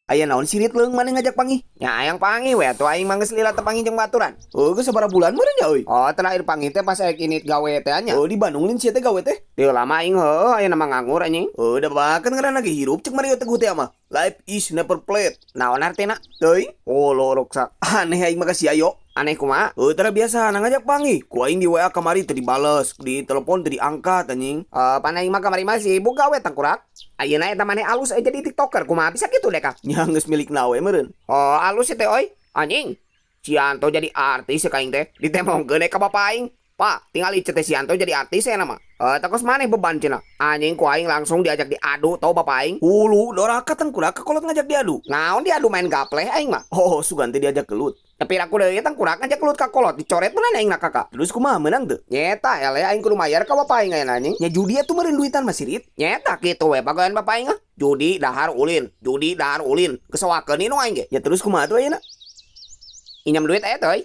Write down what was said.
Aya naon sirit leung maneh ngajak panggih? Nya hayang panggih we atuh aing mah geus lila teu panggih jeung baturan. Oh, geus sabaraha bulan meureun nya euy? Oh, terakhir panggih teh pas aing init gawe teh nya. Oh, di Bandung lin sia teh gawe teh. Teu lama aing heueuh ayeuna mah nganggur anjing. Oh, da bahkan ngaranna ge hirup cek Mario Teguh teh mah. Life is never flat. Naon artina? Teuing. Oh, lo ruksak. Aneh aing mah ka sia yo. Aneh kumaha? Oh, tara biasa na ngajak panggih. Ku aing di WA kamari teu dibales, di telepon teu diangkat anjing. Eh, pan aing mah kamari mah sibuk gawe tangkurak. Ayeuna eta maneh alus euy jadi TikToker kumaha bisa kitu deh kak? Nya geus milik nawe meureun. Oh, alus sih teh oi. Anjing. Cianto jadi artis ya kaing teh. Ditemongkeun ka bapak aing. Pak, tinggal icet teh Cianto jadi artis ya nama. Eh, takos maneh beban cenah. Anjing ku aing langsung diajak diadu tau bapak aing. Hulu doraka tangkurak kolot ngajak diadu. Naon diadu main gapleh aing mah. Oh, sugan teh diajak gelut. Tapi aku deui tangkurak ngajak gelut ka kolot dicoret meunang aing na kakak. Terus kumaha meunang teu? Nyeta eleh aing kudu mayar ka bapak aing ayeuna anjing. Nya judi atuh meureun duitan mah sirit. Nyeta kitu we pagawean bapak aing ah. Judi dahar ulin, judi dahar ulin. Kesoakeun nu aing ge. Ya terus kumaha tuh ayeuna? Injam duit aya teh euy.